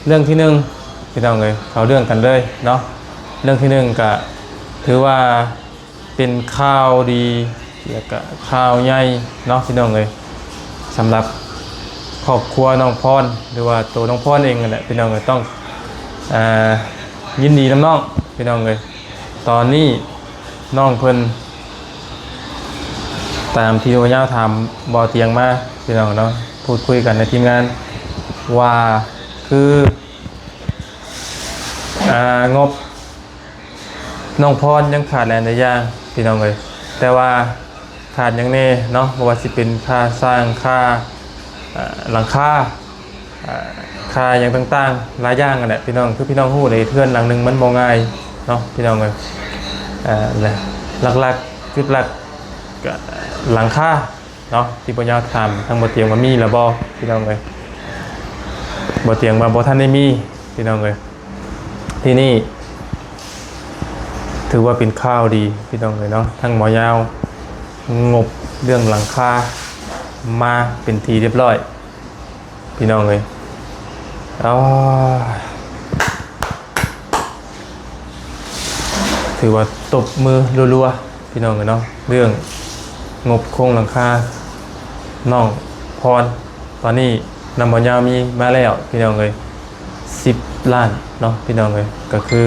ເລື່ອງທີໜຶ່ງ ພີ່ນ້ອງເອີຍ ເຂົ້າເລື່ອງກັນເລີຍເນາະ. ເລື່ອງທີໜຶ່ງກະຖືວ່າເປັນຂ່າວດີ ແລະກະຂ່າວໃຫຍ່ເນາະ ພີ່ນ້ອງເອີຍ ສຳລັບຄອບຄົວນ້ອງພອນ ຫຼືວ່າໂຕນ້ອງພອນເອງນັ້ນແຫຼະ ພີ່ນ້ອງເອີຍ ຕ້ອງ ອ່າ ຍິນດີນຳນ້ອງ ພີ່ນ້ອງເອີຍ. ຕອນນີ້ນ້ອງເພິ່ນ ຕາມທີ່ບ່າວຍາວຖາມບໍ່ຕຽງມາ ພີ່ນ້ອງເນາະ ພູດຄຸຍກັນໃນທີມງານວ່າ ຄື ອ່າ ງົບນ້ອງພອນຍັງຂາດຫຼາຍໆຢ່າງ ພີ່ນ້ອງເອີຍ ແຕ່ວ່າຂາດຫຍັງແດ່ເນາະ ບໍ່ວ່າຊິເປັນຄ່າສ້າງ ຄ່າ ເອີ ຫຼັງຄາ ອ່າ ຄ່າຫຍັງຕ່າງໆຫຼາຍຢ່າງຫັ້ນແຫຼະ ພີ່ນ້ອງ. ຄືພີ່ນ້ອງຮູ້ເດ້ ເຮືອນຫຼັງໜຶ່ງມັນບໍ່ງ່າຍເນາະ ພີ່ນ້ອງເອີຍ. ເອີ ແລະ ຫຼັກໆ ຈຸດຫຼັກກະຫຼັງຄາເນາະ ທີ່ບ່າວຍາວຖາມທາງບໍ່ຕຽງວ່າມີແລ້ວບໍ່ ພີ່ນ້ອງເອີຍ. ບໍ່ຕຽງວ່າບໍ່ທັນໄດ້ມີ ພີ່ນ້ອງເອີຍ. ທີ່ນີ້ຖືວ່າເປັນຂ່າວດີ ພີ່ນ້ອງເອີຍເນາະ ທາງໝໍຍາວງົບເລື່ອງຫຼັງຄາມາເປັນທີ່ຮຽບຮ້ອຍ ພີ່ນ້ອງເອີຍ. ອາ ຖືວ່າຕົບມືລັວໆ ພີ່ນ້ອງເອີຍເນາະ ເລື່ອງງົບໂຄງຫຼັງຄານ້ອງພອນ ຕອນນີ້ນຳບ່າວຍາວມີມາແລ້ວ ພີ່ນ້ອງເອີຍ ສິບລ້ານເນາະ ພີ່ນ້ອງເອີຍ. ກະຄື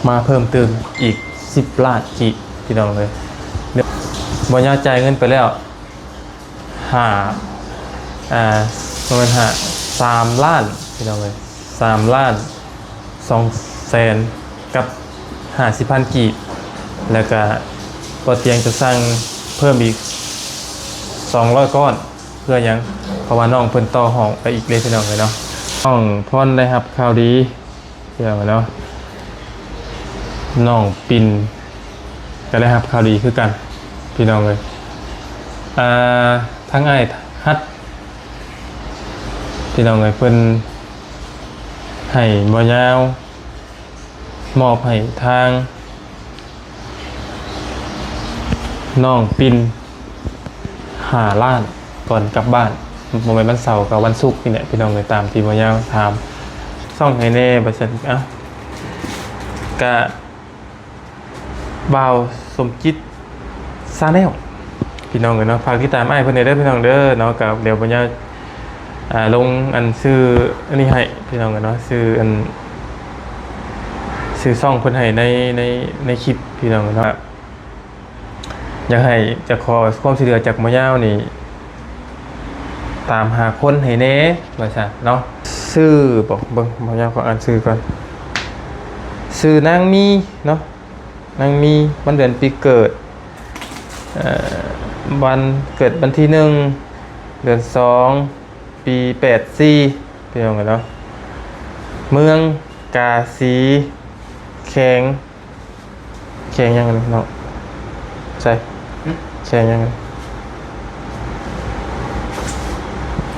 ມາເພີ່ມຕື່ມອີກສິບລ້ານກີບ ພີ່ນ້ອງເອີຍ. ບ່າວຍາວຈ່າຍເງິນໄປແລ້ວ ຫ້າ ອ່າ ປະມານຫ້າ ສາມລ້ານ ພີ່ນ້ອງເອີຍ ສາມລ້ານສອງແສນກັບຫ້າສິບພັນກີບ ແລ້ວກະບໍ່ຕຽງຈະສັ່ງເພີ່ມອີກສອງຮ້ອຍກ້ອນ. ເພື່ອຫຍັງ? ເພາະວ່ານ້ອງເພິ່ນຕໍ່ຫ້ອງໄປອີກເດ້ ພີ່ນ້ອງເອີຍເນາະ. ນ້ອງພອນໄດ້ຮັບຂ່າວດີ ພີ່ນ້ອງເອີຍເນາະ ນ້ອງປິນກະໄດ້ຮັບຂ່າວດີຄືກັນ ພີ່ນ້ອງເອີຍ. ອ່າ ທາງອ້າຍຮັດ ພີ່ນ້ອງເອີຍ ເພິ່ນໃຫ້ບໍ່ຍາວ ມອບໃຫ້ທາງນ້ອງປິນຫ້າລ້ານ ກ່ອນກັບບ້ານ ບໍ່ແມ່ນວັນເສົາກໍວັນສຸກນີ້ແຫຼະ ພີ່ນ້ອງເອີຍ ຕາມທີ່ບ່າວຍາວຖາມ. ຊ່ອງໃຫ້ແດ່ ວ່າຊັ້ນ. ເອົ້າ ກະ ບ່າວສົມຈິດ Channel ພີ່ນ້ອງເອີຍເນາະ ຝາກຕິດຕາມອ້າຍເພິ່ນແດ່ເດີ ພີ່ນ້ອງເດີເນາະ. ກະດຽວບ່າວຍາວ ອ່າ ລົງອັນຊື່ອັນນີ້ໃຫ້ ພີ່ນ້ອງເອີຍເນາະ ຊື່ອັນ ຊື່ຊ່ອງເພິ່ນໃຫ້ໃນ ໃນ ໃນຄລິບ ພີ່ນ້ອງເນາະ. ຢາກໃຫ້ ຈະຂໍຄວາມຊ່ວຍເຫຼືອຈາກໝໍຍາວນີ້ ຕາມຫາຄົນໃຫ້ແດ່ ວ່າຊັ້ນເນາະ. ຊື່ ບອກເບິ່ງ ໝໍຍາວຂໍອ່ານຊື່ກ່ອນ. ຊື່ນາງມີເນາະ ນາງມີ ວັນເດືອນປີເກີດ ເອີ ວັນເກີດວັນທີໜຶ່ງ ເດືອນສອງ ປີແປດສີ່ ພີ່ນ້ອງເອີຍເນາະ. ເມືອງກາສີ ແຂວງ ແຂວງຫຍັງນີ້ເນາະ? ໃສ? ຫຶ? ແຂວງຫຍັງນີ້?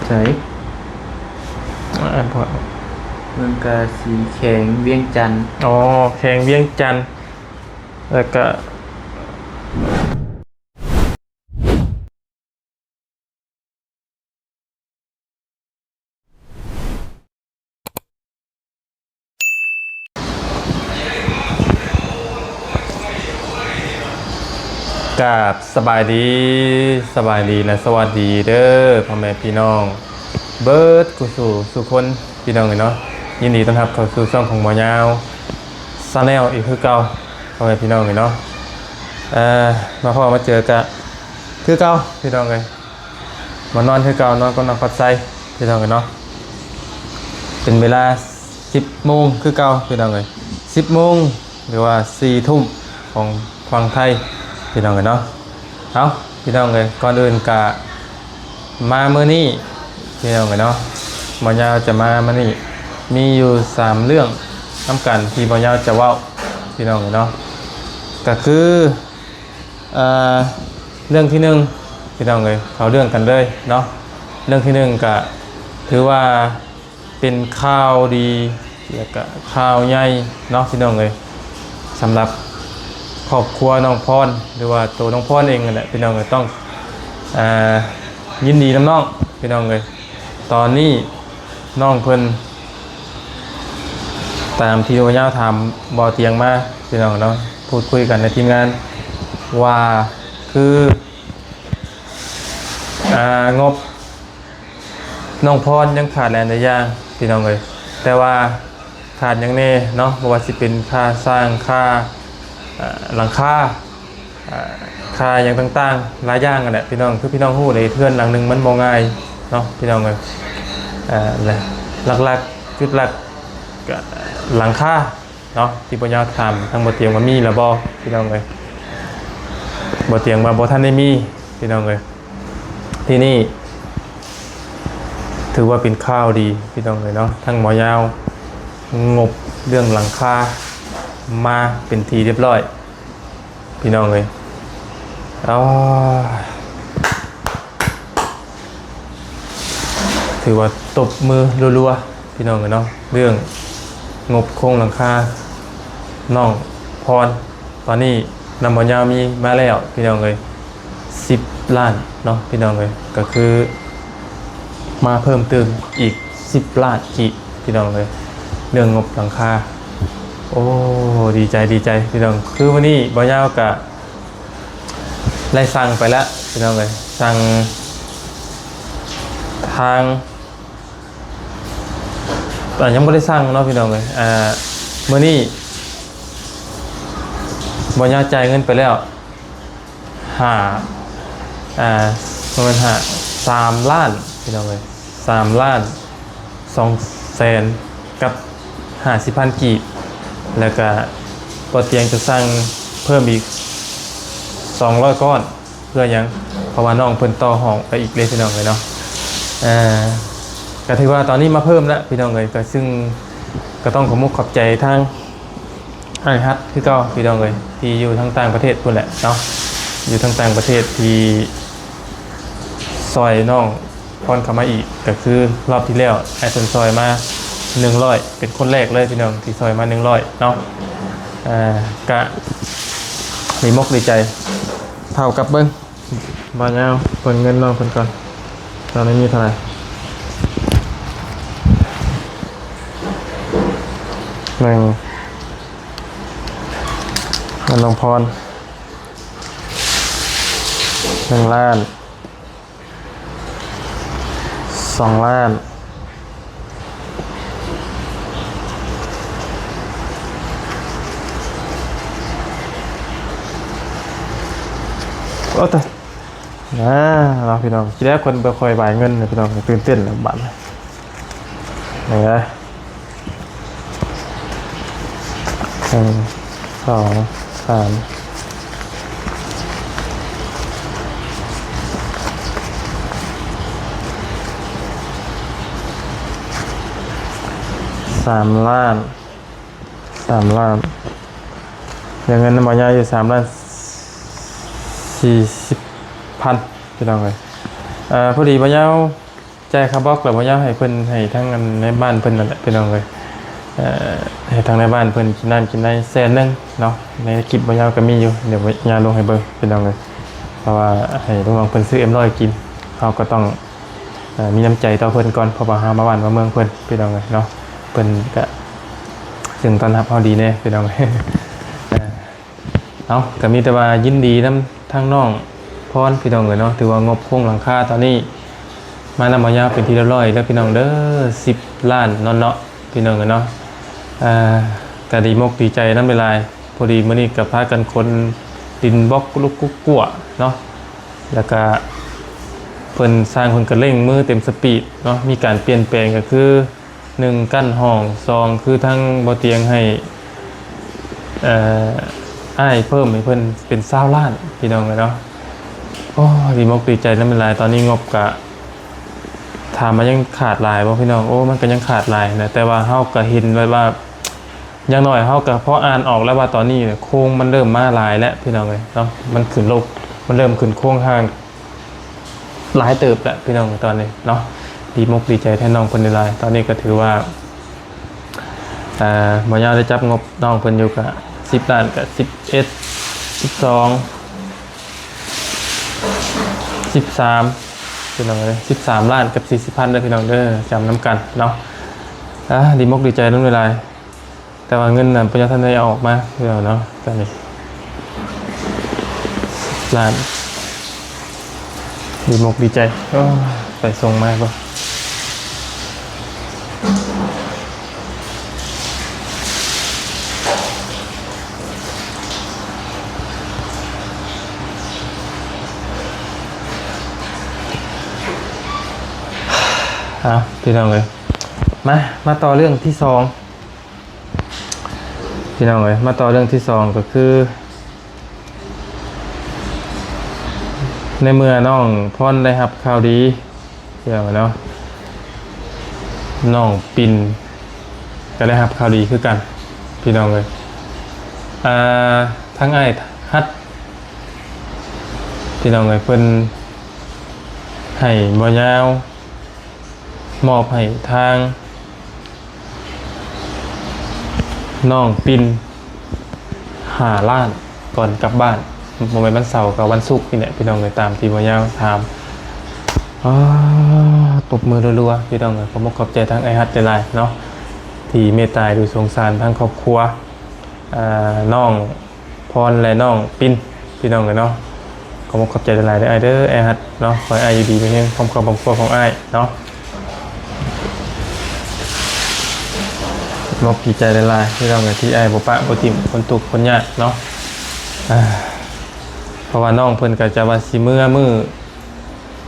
ໃສ? ອ່າ ເມືອງກາສີ ແຂວງວຽງຈັນ. ອໍ ແຂວງວຽງຈັນ ແລ້ວກະ ກາບສະບາຍດີ ສະບາຍດີ ແລະ ສະຫວັດດີເດີ ພໍ່ແມ່ພີ່ນ້ອງເບິດຄູ່ສູ່ສູ່ຄົນ ພີ່ນ້ອງເອີຍເນາະ. ຍິນດີຕ້ອນຮັບເຂົ້າສູ່ຊ່ອງຂອງໝໍຍາວ Channel ອີກຄືເກົ່າ ພໍ່ແມ່ພີ່ນ້ອງເອີຍເນາະ. ເອີ ມາພໍ້ມາເຈີກະຄືເກົ່າ ພີ່ນ້ອງເອີຍ. ມານອນຄືເກົ່າ ນອນກັບນ້ອງພັດໄຊ ພີ່ນ້ອງເອີຍເນາະ. ເປັນເວລາສິບໂມງຄືເກົ່າ ພີ່ນ້ອງເອີຍ ສິບໂມງ ຫຼືວ່າສີ່ທຸ່ມຂອງຝັ່ງໄທ ພີ່ນ້ອງເອີຍເນາະ. ເອົ້າ ພີ່ນ້ອງເອີຍ ກ່ອນອື່ນກະມາມື້ນີ້ ພີ່ນ້ອງເອີຍເນາະ ໝໍຍາວຈະມາມື້ນີ້ ມີຢູ່ສາມເລື່ອງນຳກັນທີ່ໝໍຍາວຈະເວົ້າ ພີ່ນ້ອງເອີຍເນາະ. ກະຄື ເອີ ເລື່ອງທີໜຶ່ງ ພີ່ນ້ອງເອີຍ ເຂົ້າເລື່ອງກັນເລີຍເນາະ. ເລື່ອງທີໜຶ່ງກະຖືວ່າເປັນຂ່າວດີ ແລະກະຂ່າວໃຫຍ່ເນາະ ພີ່ນ້ອງເອີຍ ສຳລັບຄອບຄົວນ້ອງພອນ ຫຼືວ່າໂຕນ້ອງພອນເອງນັ້ນແຫຼະ ພີ່ນ້ອງເອີຍ ຕ້ອງ ເອີ ຍິນດີນຳນ້ອງ ພີ່ນ້ອງເອີຍ. ຕອນນີ້ນ້ອງເພິ່ນ ຕາມທີ່ບໍ່ຍາວຖາມບໍ່ຕຽງມາ ພີ່ນ້ອງເນາະ, ພູດຄຸຍກັນໃນທີມງານວ່າ ຄື ອ່າ ງົບນ້ອງພອນຍັງຂາດຫຼາຍໆຢ່າງ ພີ່ນ້ອງເອີຍ, ແຕ່ວ່າຂາດຫຍັງແດ່ເນາະ, ບໍ່ວ່າຊິເປັນຄ່າສ້າງ ຄ່າ ເອີ ຫຼັງຄາ ອ່າ ຄ່າຫຍັງຕ່າງໆຫຼາຍຢ່າງຫັ້ນແຫຼະ ພີ່ນ້ອງ. ຄືພີ່ນ້ອງຮູ້ເດ້ ເຮືອນຫຼັງໜຶ່ງມັນບໍ່ງ່າຍເນາະ ພີ່ນ້ອງເອີຍ. ເອີ ແລະ ຫຼັກໆ ຈຸດຫຼັກກະຫຼັງຄາເນາະ ທີ່ບໍ່ຍາວຖາມທາງບໍ່ຕຽງວ່າມີແລ້ວບໍ່ ພີ່ນ້ອງເອີຍ. ບໍ່ຕຽງວ່າບໍ່ທັນໄດ້ມີ ພີ່ນ້ອງເອີຍ. ທີ່ນີ້ຖືວ່າເປັນຂ່າວດີ ພີ່ນ້ອງເອີຍເນາະ, ທາງໝໍຍາວງົບເລື່ອງຫຼັງຄາມາເປັນທີ່ຮຽບຮ້ອຍ ພີ່ນ້ອງເອີຍ. ອາ ຖືວ່າຕົບມືລັວໆ ພີ່ນ້ອງເອີຍເນາະ, ເລື່ອງງົບໂຄງຫຼັງຄານ້ອງພອນ ຕອນນີ້ນຳໝໍຍາວມີມາແລ້ວ ພີ່ນ້ອງເອີຍ, ສິບລ້ານເນາະ ພີ່ນ້ອງເອີຍ. ກໍຄືມາເພີ່ມຕື່ມອີກສິບລ້ານກີບ ພີ່ນ້ອງເອີຍ, ເລື່ອງງົບຫຼັງຄາ. ໂອ້ ດີໃຈ ດີໃຈ ພີ່ນ້ອງ. ຄືມື້ນີ້ໝໍຍາວກະໄດ້ສັ່ງໄປແລ້ວ ພີ່ນ້ອງເອີຍ, ສັ່ງທາງ ອ່າ ຍັງບໍ່ໄດ້ສັ່ງເນາະ ພີ່ນ້ອງເອີຍ. ອ່າ ມື້ນີ້ໝໍຍາວຈ່າຍເງິນໄປແລ້ວ ຫ້າ ອ່າ ປະມານຫ້າ ສາມລ້ານ ພີ່ນ້ອງເອີຍ, ສາມລ້ານສອງແສນກັບຫ້າສິບພັນກີບ. ແລ້ວກະບໍ່ຕຽງຈະສັ່ງເພີ່ມອີກສອງຮ້ອຍກ້ອນ. ເພື່ອຫຍັງ? ເພາະວ່ານ້ອງເພິ່ນຕໍ່ຫ້ອງໄປອີກເດ້ ພີ່ນ້ອງເອີຍເນາະ. ເອີ ກໍຖືວ່າຕອນນີ້ມາເພີ່ມແລ້ວ ພີ່ນ້ອງເອີຍ, ກໍຊຶ່ງກໍຕ້ອງຂອບມຸກຂອບໃຈທາງອ້າຍຮັດຄືເກົ່າ ພີ່ນ້ອງເອີຍ, ທີ່ຢູ່ທາງຕ່າງປະເທດພຸ້ນແຫຼະເນາະ, ຢູ່ທາງຕ່າງປະເທດທີ່ຊ່ອຍນ້ອງພອນເຂົ້າມາອີກ. ກໍຄືລອບທີ່ແລ້ວ ອ້າຍເພິ່ນຊ່ອຍມາໜຶ່ງຮ້ອຍ ເປັນຄົນແລກເລີຍ ພີ່ນ້ອງ, ທີ່ຊ່ອຍມາໜຶ່ງຮ້ອຍເນາະ. ເອີ ກະດີມົກດີໃຈ. ເທົ່າກັບເບິ່ງ ບ່າວຍາວເບິ່ງເງິນນ້ອງເພິ່ນກ່ອນ, ຕອນນີ້ມີເທົ່າໃດ? ໜຶ່ງ ເງິນນ້ອງພອນ ໜຶ່ງລ້ານ ສອງລ້ານ. ໂອ້ຕາຍ ອ່າ ເນາະ ພີ່ນ້ອງ, ທີແລກເພິ່ນບໍ່ຄ່ອຍບາຍເງິນນະ ພີ່ນ້ອງ, ຕື່ນເຕັ້ນແລ້ວບາດນີ້. ນີ້ນະ ໜຶ່ງ ສອງ ສາມ ສາມລ້ານ ສາມລ້ານ. ເຫຼືອເງິນນຳບ່າວຍາວຢູ່ສາມລ້ານສີ່ສິບພັນ ພີ່ນ້ອງເອີຍ. ເອີ ພໍດີບ່າວຍາວ ຈ່າຍຄ່າບລັອກແລ້ວ ບໍ່ຢາກໃຫ້ເພິ່ນ ໃຫ້ທາງອັນນາຍບ້ານເພິ່ນນັ້ນແຫຼະ ພີ່ນ້ອງເອີຍ, ເອີ ໃຫ້ທາງນາຍບ້ານເພິ່ນກິນນ້ຳກິນໃນແສນໜຶ່ງເນາະ. ໃນຄລິບບໍ່ຍາວກໍມີຢູ່ ດຽວບໍ່ຍາວລົງໃຫ້ເບິ່ງ ພີ່ນ້ອງເອີຍ, ເພາະວ່າໃຫ້ລູກນ້ອງເພິ່ນຊື້ເອັມຮ້ອຍກິນ, ເຮົາກໍຕ້ອງ ເອີ ມີນ້ຳໃຈຕໍ່ເພິ່ນກ່ອນ ເພາະວ່າເຮົາມາບ້ານມາເມືອງເພິ່ນ ພີ່ນ້ອງເອີຍເນາະ, ເພິ່ນກໍຈຶ່ງຕ້ອນຮັບເຮົາດີແດ່ ພີ່ນ້ອງເອີຍ. ເອົາ ກໍມີແຕ່ວ່າຍິນດີນຳທາງນ້ອງພອນ ພີ່ນ້ອງເອີຍເນາະ, ຖືວ່າງົບໂຄງຫຼັງຄາຕອນນີ້ມານຳບ່າວຍາວເປັນທີ່ຮຽບຮ້ອຍແລ້ວ ພີ່ນ້ອງເດີ, ສິບລ້ານເນາະ ເນາະ ພີ່ນ້ອງເອີຍເນາະ. ອ່າ ກໍດີມົກດີໃຈນຳຫຼາຍໆ. ພໍດີມື້ນີ້ກໍພາກັນຂົນດິນບລັອກກຸລຸກກຸກົວເນາະ, ແລ້ວກໍເພິ່ນ ຊ່າງເພິ່ນກໍເລັ່ງມືເຕັມສະປີດເນາະ, ມີການປ່ຽນແປງກໍຄື ໜຶ່ງ ກັ້ນຫ້ອງ, ສອງ ຄືທາງບໍ່ຕຽງໃຫ້ ເອີ ອ້າຍເພີ່ມໃຫ້ເພິ່ນເປັນຊາວລ້ານ ພີ່ນ້ອງເອີຍເນາະ. ໂອ້ ດີມົກດີໃຈນຳຫຼາຍ. ຕອນນີ້ງົບກະ ຖາມວ່າຍັງຂາດຫຼາຍບໍ່ ພີ່ນ້ອງ? ໂອ້ ມັນກໍຍັງຂາດຫຼາຍນະ, ແຕ່ວ່າເຮົາກໍເຫັນແບບວ່າ ຢ່າງໜ້ອຍເຮົາກໍພໍອ່ານອອກແລ້ວວ່າ ຕອນນີ້ໂຄງມັນເລີ່ມມາຫຼາຍແລ້ວ ພີ່ນ້ອງເອີຍເນາະ, ມັນຂຶ້ນລົງ ມັນເລີ່ມຂຶ້ນໂຄງຮ່າງ ຫຼາຍເຕີບແຫຼະ ພີ່ນ້ອງ ຕອນນີ້ເນາະ. ດີມົກດີໃຈແທນນ້ອງເພິ່ນຫຼາຍໆ. ຕອນນີ້ກໍຖືວ່າ ເອີ ໝໍຍາວໄດ້ຈັບງົບນ້ອງເພິ່ນຢູ່ກະສິບລ້ານ ກະສິບເອັດ ສິບສອງ ສິບສາມ ພີ່ນ້ອງເອີຍ, ສິບສາມລ້ານກັບສີ່ສິບພັນເດີ ພີ່ນ້ອງເດີ, ຈຳນຳກັນເນາະ. ອ່າ ດີມົກດີໃຈນຳຫຼາຍໆ. ແຕ່ວ່າເງິນນັ້ນບໍ່ທັນໄດ້ເອົາອອກມາເທື່ອເນາະ ຕອນນີ້ລ້ານ ດີມົກດີໃຈ. ໂອ້ ໄປສົ່ງມາບໍ່? ເອົາ ພີ່ນ້ອງເອີຍ ມາ ມາຕໍ່ເລື່ອງທີສອງ ພີ່ນ້ອງເອີຍ ມາຕໍ່ເລື່ອງທີສອງ ກໍຄື ໃນເມື່ອນ້ອງພອນໄດ້ຮັບຂ່າວດີ ພີ່ນ້ອງເນາະ ນ້ອງປິນກໍໄດ້ຮັບຂ່າວດີຄືກັນ ພີ່ນ້ອງເອີຍ. ອ່າ ທາງອ້າຍຮັດ ພີ່ນ້ອງເອີຍ ເພິ່ນໃຫ້ບໍ່ຍາວ ມອບໃຫ້ທາງນ້ອງປິນຫ້າລ້ານ ກ່ອນກັບບ້ານ ບໍ່ແມ່ນວັນເສົາກໍວັນສຸກນີ້ແຫຼະ ພີ່ນ້ອງເອີຍ ຕາມທີ່ບໍ່ຍາວຖາມ. ອາ ຕົບມືລັວໆ ພີ່ນ້ອງເອີຍ ຂອບອົກຂອບໃຈທາງອ້າຍຮັດຫຼາຍໆເນາະ ທີ່ເມດຕາເອັນດູສົງສານທາງຄອບຄົວ ອ່າ ນ້ອງ ພອນ ແລະ ນ້ອງປິນ ພີ່ນ້ອງເອີຍເນາະ. ຂອບອົກຂອບໃຈຫຼາຍໆເດີອ້າຍເດີ ອ້າຍຮັດເນາະ. ຂໍໃຫ້ອ້າຍຢູ່ດີມີແຮງ ພ້ອມຄອບຄອບຄົວຂອງອ້າຍເນາະ. ອົກດີໃຈຫຼາຍໆ ພີ່ນ້ອງເອີຍ ທີ່ອ້າຍບໍ່ປະບໍ່ຖິ້ມຄົນທຸກຄົນຍາກເນາະ. ອ່າ ເພາະວ່ານ້ອງເພິ່ນກໍຈະວ່າຊິເມືອມື້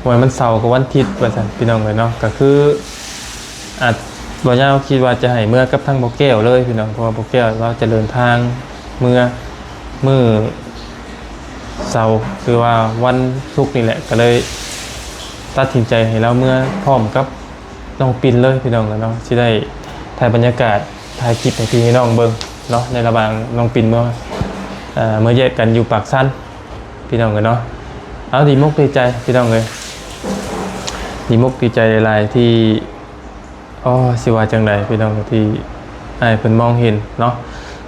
ວ່າວັນເສົາກັບວັນທິດວ່າຊັ້ນ ພີ່ນ້ອງເອີຍເນາະ. ກໍຄືອາດ ບ່າວຍາວຄິດວ່າຈະໃຫ້ເມືອກັບທາງບ່າວແກ້ວເລີຍ ພີ່ນ້ອງ ເພາະວ່າບ່າວແກ້ວລາວຈະເດີນທາງເມືອມື້ເສົາ ຫຼືວ່າວັນສຸກນີ້ແຫຼະ ກໍເລີຍຕັດສິນໃຈໃຫ້ລາວເມືອພ້ອມກັບນ້ອງປິນເລີຍ ພີ່ນ້ອງເອີຍເນາະ. ຊິໄດ້ຖ່າຍບັນຍາກາດ ຖ່າຍຄລິບໃຫ້ພີ່ໃຫ້ນ້ອງເບິ່ງເນາະ ໃນລະຫວ່າງນ້ອງປິນເມືອ ເອີ ເມືອແຍກກັນຢູ່ປາກຊັນ ພີ່ນ້ອງເອີຍເນາະ. ເອົາ ດີມົກດີໃຈ ພີ່ນ້ອງເອີຍ ດີມົກດີໃຈຫຼາຍໆ ທີ່ ອໍ ຊິວ່າຈັ່ງໃດ ພີ່ນ້ອງ ທີ່ອ້າຍເພິ່ນມອງເຫັນເນາະ.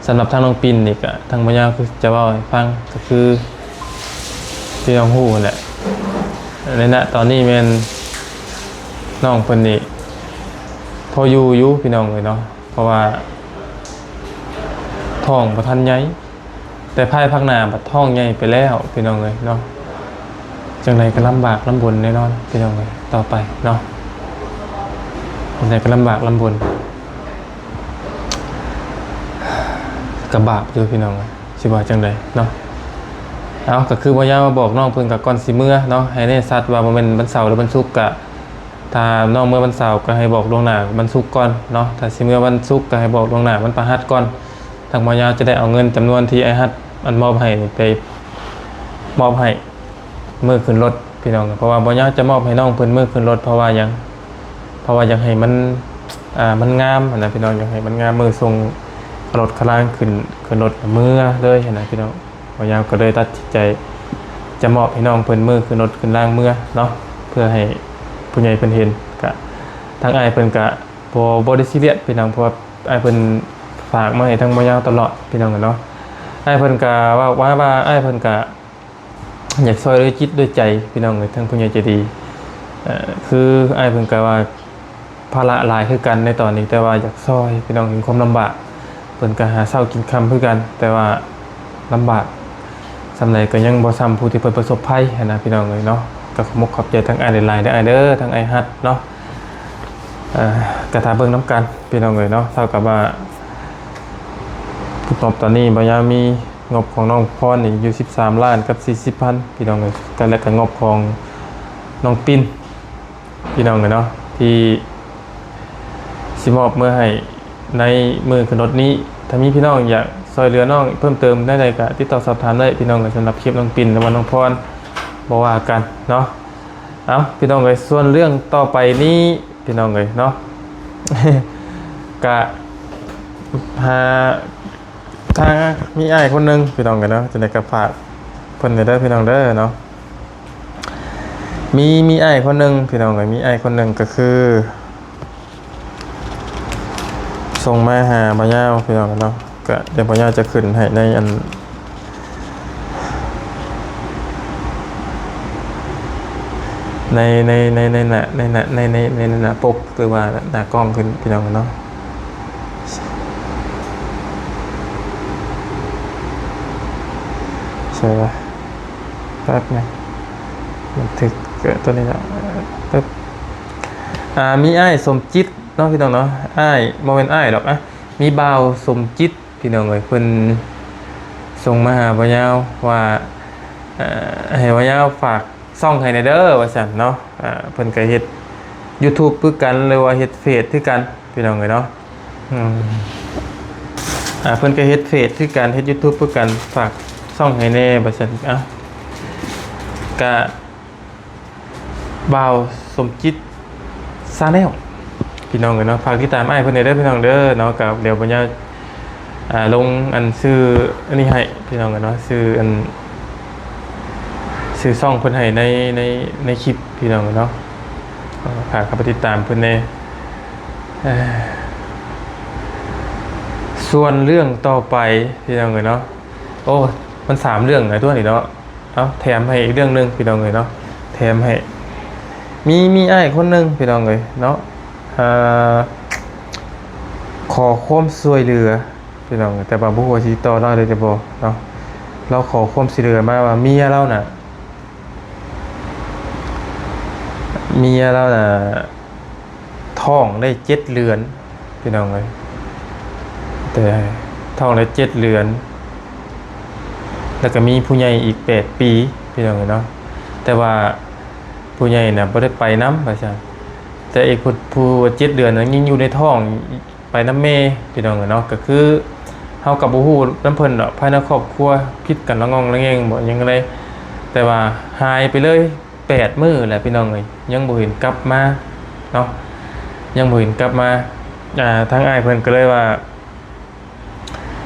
ສຳລັບທາງນ້ອງປິນນີ້ ກະທາງບ່າວຍາວຄືຈະເວົ້າໃຫ້ຟັງ ກໍຄືທີ່ນ້ອງຮູ້ຫັ້ນແຫຼະ ໃນນະຕອນນີ້ແມ່ນນ້ອງເພິ່ນນີ້ພໍຢູ່ຢູ່ ພີ່ນ້ອງເອີຍເນາະ ເພາະວ່າທ້ອງບໍ່ທັນໃຫຍ່. ແຕ່ພາຍພາກໜ້າບັດທ້ອງໃຫຍ່ໄປແລ້ວ ພີ່ນ້ອງເອີຍເນາະ ຈັ່ງໃດກໍລຳບາກລຳບົນແນ່ນອນ ພີ່ນ້ອງເອີຍ ຕໍ່ໄປເນາະ ຈັ່ງໃດກໍລຳບາກລຳບົນ ກໍບາບຢູ່ ພີ່ນ້ອງເອີຍ ຊິວ່າຈັ່ງໃດເນາະ. ເອົາ ກໍຄືບ່າວຍາວມາບອກນ້ອງເພິ່ນ ກໍກ່ອນຊິເມືອເນາະ ໃຫ້ແນ່ຊັດວ່າບໍ່ແມ່ນວັນເສົາ ຫຼື ວັນສຸກ ກະ ຖ້ານ້ອງເມືອວັນເສົາກໍໃຫ້ບອກລ່ວງໜ້າວັນສຸກກ່ອນເນາະ, ຖ້າຊິເມືອວັນສຸກກໍໃຫ້ບອກລ່ວງໜ້າວັນພະຫັດກ່ອນ. ທາງບ່າວຍາວຈະໄດ້ເອົາເງິນຈຳນວນທີ່ອ້າຍຮັດອັນມອບໃຫ້ນີ້ໄປມອບໃຫ້ມື້ຂຶ້ນລົດພີ່ນ້ອງ, ເພາະວ່າບ່າວຍາວຈະມອບໃຫ້ນ້ອງເພິ່ນມື້ຂຶ້ນລົດ ເພາະວ່າຫຍັງ? ເພາະວ່າຢາກໃຫ້ມັນ ອ່າ ມັນງາມຫັ້ນນະພີ່ນ້ອງ, ຢາກໃຫ້ມັນງາມ ມື້ສົ່ງລົດຄະລາງຂຶ້ນ ຂຶ້ນລົດເມືອເລີຍຫັ້ນນະພີ່ນ້ອງ. ບ່າວຍາວກໍເລີຍຕັດສິນໃຈຈະມອບໃຫ້ນ້ອງເພິ່ນມື້ຂຶ້ນລົດຂຶ້ນລາງເມືອເນາະ, ເພື່ອໃຫ້ຜູ້ໃຫຍ່ເພິ່ນເຫັນ. ກະທາງອ້າຍເພິ່ນກະບໍ່ ບໍ່ໄດ້ຊີຣຽສພີ່ນ້ອງ, ເພາະວ່າອ້າຍເພິ່ນຝາກມາໃຫ້ທາງບ່າວຍາວຕະຫຼອດພີ່ນ້ອງເນາະ. ອ້າຍເພິ່ນກະເວົ້າວ່າ ວ່າອ້າຍເພິ່ນກະຢາກຊ່ອຍດ້ວຍຈິດດ້ວຍໃຈພີ່ນ້ອງເອີຍ, ທາງຜູ້ໃຫຍ່ໃຈດີ ເອີ ຄືອ້າຍເພິ່ນກະວ່າ ພາລະຫຼາຍຄືກັນໃນຕອນນີ້, ແຕ່ວ່າຢາກຊ່ອຍພີ່ນ້ອງເຫັນຄວາມລຳບາກ. ເພິ່ນກໍຫາເຊົ້າກິນຄ່ຳຄືກັນ, ແຕ່ວ່າລຳບາກສ່ຳໃດກໍຍັງບໍ່ສ່ຳຜູ້ທີ່ເພິ່ນປະສົບໄພຫັ້ນນະພີ່ນ້ອງເອີຍເນາະ. ກໍຂອບອົກຂອບໃຈທາງອ້າຍຫຼາຍໆເດີ ອ້າຍເດີ ທາງອ້າຍຮັດເນາະ. ເອີ ກໍຖ້າເບິ່ງນຳກັນພີ່ນ້ອງເອີຍເນາະ. ເທົ່າກັບວ່າງົບຕອນນີ້ບ່າວຍາວມີງົບຂອງນ້ອງພອນນີ້ຢູ່ສິບສາມລ້ານກັບສີ່ສິບພັນພີ່ນ້ອງເອີຍ, ກໍ ແລະ ກໍງົບຂອງນ້ອງປິນ ພີ່ນ້ອງເອີຍເນາະ ທີ່ຊິມອບເມືອໃຫ້ໃນມື້ຂຶ້ນລົດນີ້. ຖ້າມີພີ່ນ້ອງຢາກຊ່ອຍເຫຼືອນ້ອງເພີ່ມເຕີມແນວໃດກໍຕິດຕໍ່ສອບຖາມໄດ້ພີ່ນ້ອງເອີຍ, ສຳລັບຄລິບນ້ອງປິນ ຫຼືວ່ານ້ອງພອນ ບໍ່ວ່າກັນເນາະ. ເອົາ ພີ່ນ້ອງເອີຍ, ສ່ວນເລື່ອງຕໍ່ໄປນີ້ພີ່ນ້ອງເອີຍເນາະ ກະຫາ ຖ້າມີອ້າຍຄົນໜຶ່ງພີ່ນ້ອງເອີຍເນາະ, ຈັ່ງໃດກໍຝາກເພິ່ນແດ່ເດີພີ່ນ້ອງເດີເນາະ. ມີ ມີອ້າຍຄົນໜຶ່ງພີ່ນ້ອງເອີຍ, ມີອ້າຍຄົນໜຶ່ງກໍຄືສົ່ງມາຫາບ່າວຍາວພີ່ນ້ອງເນາະ. ກໍດຽວບ່າວຍາວຈະຂຶ້ນໃຫ້ໃນອັນ ໃນ ໃນ ໃນ ໃນໜ້າ ໃນໜ້າ ໃນ ໃນ ໃນໜ້າປົກ ຫຼືວ່າໜ້າກ້ອງຂຶ້ນພີ່ນ້ອງເນາະ. ເອີ ແປັບໜຶ່ງ ບັນທຶກ ເອີ ຕົວນີ້ເນາະ ເອີ ປຶບ ອ່າ ມີອ້າຍສົມຈິດເນາະ ພີ່ນ້ອງເນາະ ອ້າຍ ບໍ່ແມ່ນອ້າຍດອກ ອ່ະ ມີບ່າວສົມຈິດ ພີ່ນ້ອງເອີຍ ເພິ່ນສົ່ງມາຫາບ່າວຍາວວ່າ ເອີ ໃຫ້ບ່າວຍາວຝາກຊ່ອງໃຫ້ແດ່ເດີ ວ່າຊັ້ນເນາະ ອ່າ ເພິ່ນກໍເຮັດຢູທູບຄືກັນ ຫຼືວ່າເຮັດເຟສຄືກັນ ພີ່ນ້ອງເອີຍເນາະ ອືມ ອ່າ ເພິ່ນກໍເຮັດເຟສຄືກັນ ເຮັດຢູທູບຄືກັນ ຝາກຊ່ອງໃຫ້ແດ່ ວ່າຊັ້ນ ເອົ້າ ກະ ບ່າວສົມຈິດ ຊາແນລ ພີ່ນ້ອງເອີຍເນາະ ຝາກຕິດຕາມອ້າຍເພິ່ນແດ່ເດີ ພີ່ນ້ອງເດີເນາະ ກໍດຽວບັນຍາ ອ່າ ລົງອັນຊື່ອັນນີ້ໃຫ້ ພີ່ນ້ອງເອີຍເນາະ ຊື່ອັນ ຊື່ຊ່ອງເພິ່ນໃຫ້ໃນ ໃນ ໃນຄລິບ ພີ່ນ້ອງເອີຍເນາະ ຝາກເຂົ້າໄປຕິດຕາມເພິ່ນແດ່ ເອີ ສ່ວນເລື່ອງຕໍ່ໄປ ພີ່ນ້ອງເອີຍເນາະ ໂອ້ ມັນສາມເລື່ອງແລ້ວຕົວນີ້ເນາະ ເອົາ ແຖມໃຫ້ອີກເລື່ອງໜຶ່ງ ພີ່ນ້ອງເອີຍເນາະ ແຖມໃຫ້ ມີ ມີອ້າຍຄົນໜຶ່ງ ພີ່ນ້ອງເອີຍເນາະ ເອີ ຂໍຄວາມຊ່ວຍເຫຼືອ ພີ່ນ້ອງເອີຍ ແຕ່ວ່າບໍ່ຮູ້ວ່າຊິຕິດຕໍ່ລາວໄດ້ຫຼືບໍ່ເນາະ ລາວຂໍຄວາມຊ່ວຍເຫຼືອມາວ່າເມຍລາວນະ ເມຍລາວນະ ທ້ອງໄດ້ເຈັດເດືອນ ພີ່ນ້ອງເອີຍ ແຕ່ທ້ອງໄດ້ເຈັດເດືອນ ແລ້ວກໍມີຜູ້ໃຫຍ່ອີກແປດປີ ພີ່ນ້ອງເອີຍເນາະ ແຕ່ວ່າຜູ້ໃຫຍ່ນະບໍ່ໄດ້ໄປນຳ ວ່າຊັ້ນ ແຕ່ອີກຜູ້ ຜູ້ເຈັດເດືອນນະຍັງຢູ່ໃນທ້ອງ ໄປນຳແມ່ ພີ່ນ້ອງເອີຍເນາະ ກໍຄືເຮົາກໍບໍ່ຮູ້ນຳເພິ່ນດອກ ພາຍໃນຄອບຄົວຜິດກັນລະງ່ອງລະແງ່ງບໍ່ ຫຍັງໃດ ແຕ່ວ່າຫາຍໄປເລີຍ ແປດມື້ແລ້ວ ພີ່ນ້ອງເອີຍ ຍັງບໍ່ເຫັນກັບມາເນາະ ຍັງບໍ່ເຫັນກັບມາ ອ່າ ທາງອ້າຍເພິ່ນກໍເລີຍວ່າ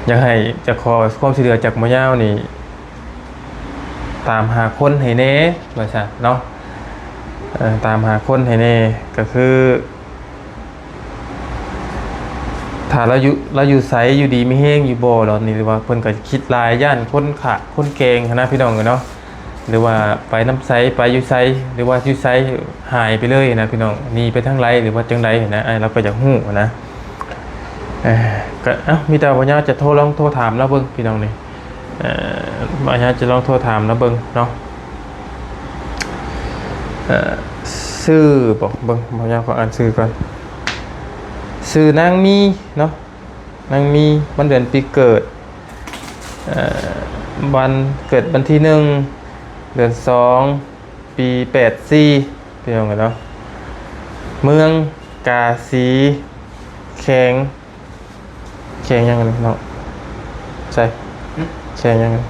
ຢາກໃຫ້ ຈະຂໍຄວາມຊ່ວຍເຫຼືອຈາກໝໍຍາວນີ້ ຕາມຫາຄົນໃຫ້ແດ່ ວ່າຊັ້ນເນາະ ເອີ ຕາມຫາຄົນໃຫ້ແດ່ ກໍຄື ຖ້າລາວຢູ່ ລາວຢູ່ໃສ ຢູ່ດີມີແຮງຢູ່ບໍ່ ດອນນີ້ ຫຼືວ່າເພິ່ນກໍຄິດຫຼາຍ ຢ້ານຄົນຂ້າຄົນແກ່ງຫັ້ນນະ ພີ່ນ້ອງເອີຍເນາະ ຫຼືວ່າໄປນຳໃສ ໄປຢູ່ໃສ ຫຼືວ່າຢູ່ໃສ ຫາຍໄປເລີຍນະ ພີ່ນ້ອງ ໜີໄປທາງໃດ ຫຼືວ່າຈັ່ງໃດນະ ອ້າຍລາວກໍຢາກຮູ້ນະ ເອີ ກໍ ເອົ້າ ມີແຕ່ວ່າຍາວຈະໂທ ລອງໂທຖາມລາວເບິ່ງ ພີ່ນ້ອງນີ້ ເອີ ວ່າຍາວຈະລອງໂທຖາມລາວເບິ່ງເນາະ ເອີ ຊື່ ບອກເບິ່ງ ບ່າວຍາວຂໍອ່ານຊື່ກ່ອນ ຊື່ນາງມີເນາະ ນາງມີ ວັນເດືອນປີເກີດ ເອີ ວັນເກີດວັນທີໜຶ່ງ ເດືອນສອງ ປີແປດສີ່ ພີ່ນ້ອງເນາະ ເມືອງກາສີ ແຂວງ ແຂວງຫຍັງນີ້ເນາະ ໃສ ຫຶ ແຂວງຫຍັງນີ້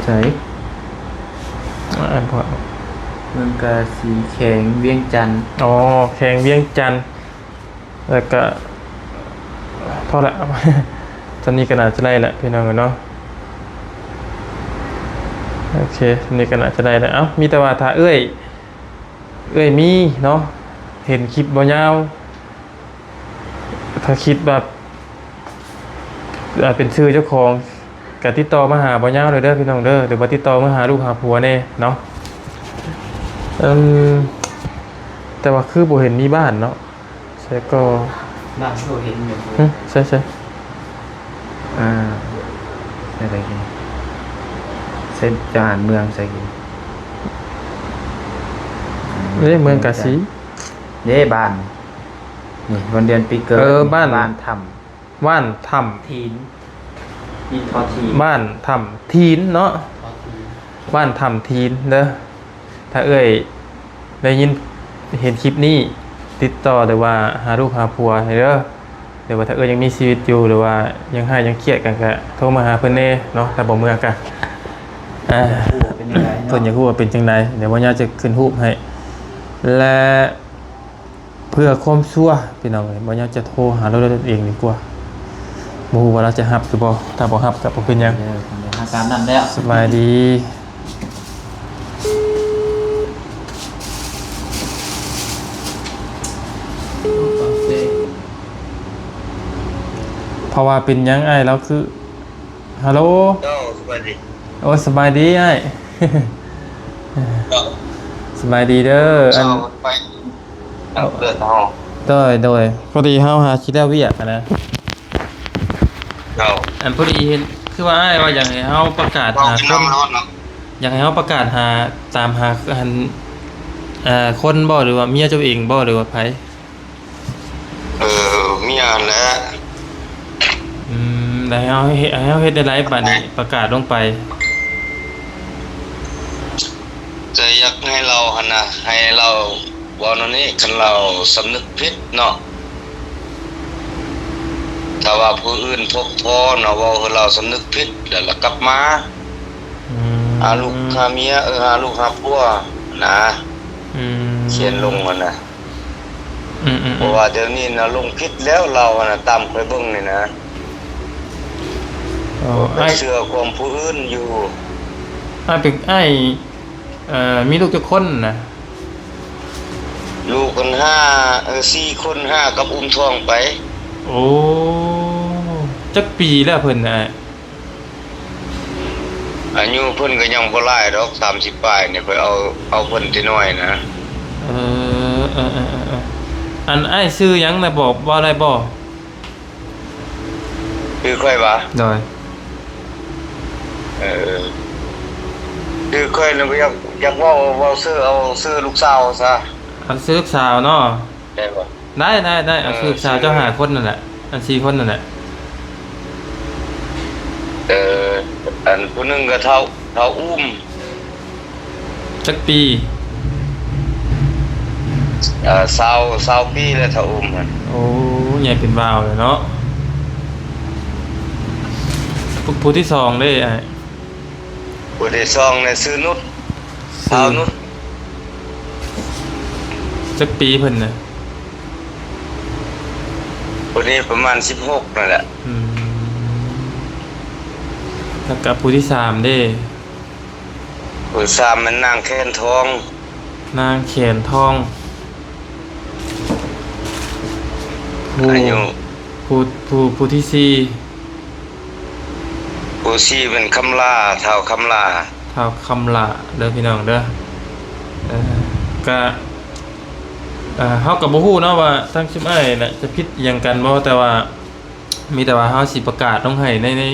ໃສ ອ່າ ອ່ານບໍ່ອອກ ເມືອງກາສີ ແຂວງວຽງຈັນ ອໍ ແຂວງວຽງຈັນ ແລ້ວກະ ພໍລະ ສ່ຳນີ້ກໍໜ້າຈະໄດ້ລະ ພີ່ນ້ອງເອີຍເນາະ ໂອເຄ ສ່ຳນີ້ກໍໜ້າຈະໄດ້ລະ ເອົ້າ ມີແຕ່ວ່າຖ້າເອື້ອຍ ເອື້ອຍມີເນາະ ເຫັນຄລິບບໍ່ຍາວ ຖ້າຄິດວ່າ ເປັນຊື່ເຈົ້າຂອງ ກະຕິດຕໍ່ມາຫາບໍ່ຍາວເດີ ພີ່ນ້ອງເດີ ຫຼືວ່າຕິດຕໍ່ມາຫາລູກຫາຜົວແດ່ເນາະ ເອີ ແຕ່ວ່າຄືບໍ່ເຫັນມີບ້ານເນາະ ໃສກໍ ບ້ານຄືບໍ່ເຫັນຢູ່ ຫຶ ໃສ ໃສ ອ່າ ໃສໃດກິນ ໃສຈານເມືອງໃສກິນ ເດ້ ເມືອງກາສີ ເດ້ ບ້ານ ນີ້ ວັນເດືອນປີເກີດ ເອີ ບ້ານ ບ້ານຖ້ຳ ບ້ານຖ້ຳ ຖີນ ມີທໍຖີນ ບ້ານຖ້ຳຖີນເນາະ ທໍຖີນ ບ້ານຖ້ຳຖີນເດີ ຖ້າເອື້ອຍໄດ້ຍິນເຫັນຄລິບນີ້ ຕິດຕໍ່ ຫຼືວ່າຫາລູກຫາຜົວໃຫ້ເດີ ຫຼືວ່າຖ້າເອື້ອຍຍັງມີຊີວິດຢູ່ ຫຼືວ່າຍັງຮ້າຍຍັງຄຽດກັນ ກະໂທມາຫາເພິ່ນແດ່ເນາະ ຖ້າບໍ່ເມືອກະ ອ່າ ເພິ່ນຢາກຮູ້ວ່າເປັນຈັ່ງໃດ ດຽວບໍ່ຍາວຈະຂຶ້ນຮູບໃຫ້ ແລະ ເພື່ອຄວາມຊັວ ພີ່ນ້ອງເອີຍ ບໍ່ຍາວຈະໂທຫາລາວດ້ວຍຕົນເອງດີກວ່າ ບໍ່ຮູ້ວ່າລາວຈະຮັບຫຼືບໍ່ ຖ້າບໍ່ຮັບກໍບໍ່ເປັນຫຍັງ ເອີ ຕາມນັ້ນແລ້ວ ສະບາຍດີ ເພາະວ່າເປັນຫຍັງອ້າຍລາວຄື ຮັລໂຫຼ ໂອ້ ສະບາຍດີ ໂອ້ ສະບາຍດີອ້າຍ ເຈົ້າ ສະບາຍດີເດີ ອັນ ເຈົ້າ ໄປ ເອີ ເດີ ໂດຍ ໂດຍ ພໍດີເຮົາຫາຊິແລ້ວວຽກຫັ້ນນະ ເຈົ້າ ອັນພໍດີເຫັນ ຄືວ່າອ້າຍວ່າຢາກໃຫ້ເຮົາປະກາດຫາຄົນ ເວົ້າກັນນຳເນາະ ຢາກໃຫ້ເຮົາປະກາດຫາ ຕາມຫາ ອັນ ເອີ ຄົນບໍ່ ຫຼືວ່າເມຍເຈົ້າເອງບໍ່ ຫຼືວ່າໃຜ? ເອີ ເມຍຫັ້ນແຫຼະ. ອືມ ແລ້ວໃຫ້ເຮົາເຮັດ ໃຫ້ເຮົາເຮັດແນວໃດບາດນີ້ ປະກາດລົງໄປ? ຈະຢາກໃຫ້ລາວຫັ້ນນະ ໃຫ້ລາວເວົ້າແນວນີ້ ຄັນລາວສຳນຶກຜິດເນາະ ຖ້າວ່າຜູ້ອື່ນພົບພໍ້ເນາະ ເວົ້າໃຫ້ລາວສຳນຶກຜິດ ແລ້ວລະກັບມາ ອືມ ຫາລູກຫາເມຍ ເອີ ຫາລູກຫາຜົວນະ ອືມ ຂຽນລົງຫັ້ນນະ. ອືມໆໆ ເພາະວ່າດຽວນີ້ນະ ລົງຜິດແລ້ວລາວຫັ້ນນະ ຕາມຂ້ອຍເບິ່ງນີ້ນະ. ອໍ ເອີ ອ້າຍ ເຊື່ອຄວາມຜູ້ອື່ນຢູ່. ອ້າຍເປັນ ອ້າຍ ເອີ ມີລູກຈັກຄົນນະ? ລູກກັນຫ້າ ເອີ ສີ່ຄົນ ຫ້າກັບອຸ້ມທ້ອງໄປ. ໂອ້ ຈັກປີແລ້ວເພິ່ນນະ? ອາຍຸເພິ່ນກໍຍັງບໍ່ຫຼາຍດອກ ສາມສິບປາຍນີ້ ຂ້ອຍເອົາ ເອົາເພິ່ນແຕ່ນ້ອຍນະ. ເອີ ເອີໆໆ ອັນອ້າຍຊື່ຫຍັງນະ ບອກ ເວົ້າໄດ້ບໍ່? ຊື່ຂ້ອຍຫວາ? ໂດຍ. ເອີ ຊື່ຂ້ອຍນະ ບໍ່ຢາກ ຢາກເວົ້າ ເວົ້າຊື່ ເອົາຊື່ລູກສາວຊະ. ເອົາຊື່ລູກສາວເນາະ. ໄດ້ບໍ່? ໄດ້ ໄດ້ ໄດ້ ເອີ ເອົາຊື່ສາວເຈົ້າຫ້າຄົນນັ້ນແຫຼະ ອັນສີ່ຄົນນັ້ນແຫຼະ. ເອີ ອັນຜູ້ໜຶ່ງກໍເຖົ້າ ເຖົ້າອຸ້ມ. ຈັກປີ? ເອີ ຊາວ ຊາວປີແລ້ວ ເຖົ້າອຸ້ມຫັ້ນ. ໂອ້ ໃຫຍ່ເປັນບ່າວແລ້ວເນາະ. ຜູ້ ຜູ້ທີສອງເດ້ອ້າຍ? ຜູ້ທີສອງນີ້ຊື່ນຸດ. ຊື່ ຊາວນຸດ. ຈັກປີເພິ່ນນະ? ຜູ້ນີ້ປະມານສິບຫົກນັ້ນແຫຼະ. ອືມ ແລ້ວກະຜູ້ທີສາມເດ້? ຜູ້ສາມແມ່ນນາງແຂນທອງ. ນາງແຂນທອງ. ຜູ້ ອາຍຸ ຜູ້ ຜູ້ ຜູ້ທີສີ່? ຜູ້ສີ່ແມ່ນຄຳຫຼ້າ ທ້າວຄຳຫຼ້າ. ທ້າວຄຳຫຼ້າເດີພີ່ນ້ອງເດີ. ເອີ ກະ ເອີ ເຮົາກໍບໍ່ຮູ້ເນາະວ່າທາງຊຸມອ້າຍນະຈະຜິດອີ່ຫຍັງກັນບໍ່ ແຕ່ວ່າ ມີແຕ່ວ່າເຮົາຊິປະກາດລົງໃຫ້ໃນ ໃນ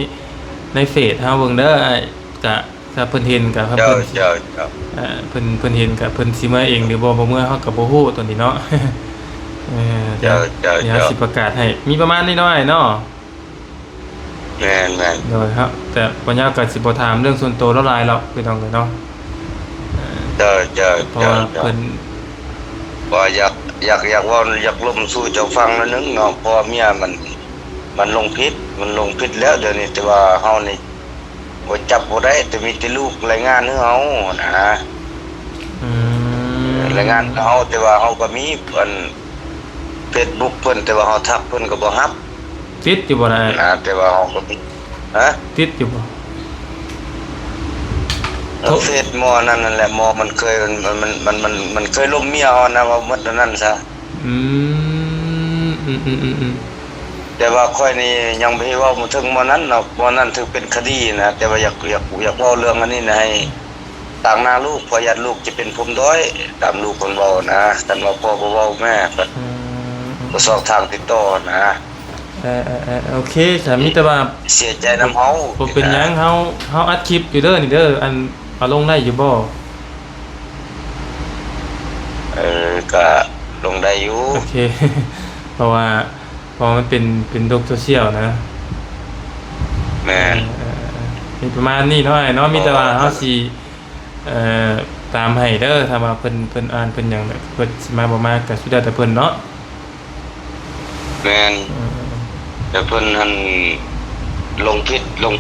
ໃນເຟສເຮົາເບິ່ງເດີອ້າຍ. ກະ ຖ້າເພິ່ນເຫັນກະ ເພິ່ນ ເຈົ້າ ເຈົ້າ ເຈົ້າ ເອີ ເພິ່ນ ເພິ່ນເຫັນກະ ເພິ່ນຊິເມືອເອງຫຼືບໍ່ ບໍ່ເມືອ ເຮົາກະບໍ່ຮູ້ໂຕນີ້ເນາະ. ເອີ ດຽວ ເຈົ້າ ເຈົ້າ ດຽວເຮົາຊິປະກາດໃຫ້ ມີປະມານນີ້ເນາະອ້າຍເນາະ. ແມ່ນໆ ໂດຍ ເຮົາ ແຕ່ບໍ່ຍາວກະຊິບໍ່ຖາມເລື່ອງສ່ວນໂຕລາວຫຼາຍດອກ ພີ່ນ້ອງເອີຍເນາະ. ເອີ ເຈົ້າ ເຈົ້າ ເຈົ້າ ເພາະວ່າເພິ່ນ ວ່າຢາກ ຢາກ ຢາກເວົ້າ ຢາກລົມສູ່ເຈົ້າຟັງໜ້ອຍໜຶ່ງເນາະ ເພາະວ່າເມຍມັນ ມັນລົງຜິດ ມັນລົງຜິດແລ້ວດຽວນີ້ ແຕ່ວ່າເຮົານີ້ບໍ່ຈັບບໍ່ໄດ້ ແຕ່ມີແຕ່ລູກລາຍງານໃຫ້ເຮົານະ. ອືມ ລາຍງານເຮົາ ແຕ່ວ່າເຮົາກໍມີອັນເຟສບຸກເພິ່ນ ແຕ່ວ່າເຮົາທັກເພິ່ນກໍບໍ່ຮັບ. ຕິດຢູ່ບໍ່ນະ? ນະ ແຕ່ວ່າເຮົາກໍ ຮະ? ຕິດຢູ່ບໍ່? ເອີ ໂທ ເຟສໝໍນັ້ນ ນັ້ນແຫຼະ ໝໍມັນເຄີຍ ມັນ ມັນ ມັນ ມັນ ມັນເຄີຍລົມເມຍເຮົານະ ເວົ້າໝົດອັນນັ້ນຊະ. ອືມ ອືມໆໆໆ ແຕ່ວ່າຂ້ອຍນີ້ຍັງບໍ່ເວົ້າມາເຖິງໝໍນັ້ນເນາະ ໝໍນັ້ນຖືກເປັນຄະດີນະ ແຕ່ວ່າຢາກ ຢາກ ຢາກເວົ້າເລື່ອງອັນນີ້ນະ ໃຫ້ຕາງໜ້າລູກ ເພາະຢ້ານລູກຈະເປັນຜົມດ້ອຍ ຕາມລູກເພິ່ນເວົ້ານະ ຄັນວ່າພໍ່ບໍ່ເວົ້າແມ່ກໍ ອືມ ກໍຊອກທາງຕິດຕໍ່ນະ. ເອີໆໆ ໂອເຄ ສາມີແຕ່ວ່າ ເສຍໃຈນຳເຮົາ ບໍ່ເປັນຫຍັງ ເຮົາ ເຮົາອັດຄລິບຢູ່ເດີນີ້ເດີ ອັນ ເອົາລົງໄດ້ຢູ່ບໍ່? ເອີ ກະລົງໄດ້ຢູ່ ໂອເຄ ເພາະວ່າ ເພາະວ່າມັນເປັນ ເປັນໂລກໂຊຊຽວນະ. ແມ່ນ ເອີໆໆ ມີປະມານນີ້ເນາະອ້າຍເນາະ ມີແຕ່ວ່າເຮົາຊິ ເອີ ຕາມໃຫ້ເດີ ຖ້າວ່າເພິ່ນ ເພິ່ນອ່ານເພິ່ນຫຍັງ ເພິ່ນຊິມາບໍ່ມາກະສຸດແລ້ວແຕ່ເພິ່ນເນາະ. ແມ່ນ ເອີໆໆ ແຕ່ເພິ່ນຫັ້ນລົງຜິດລົງ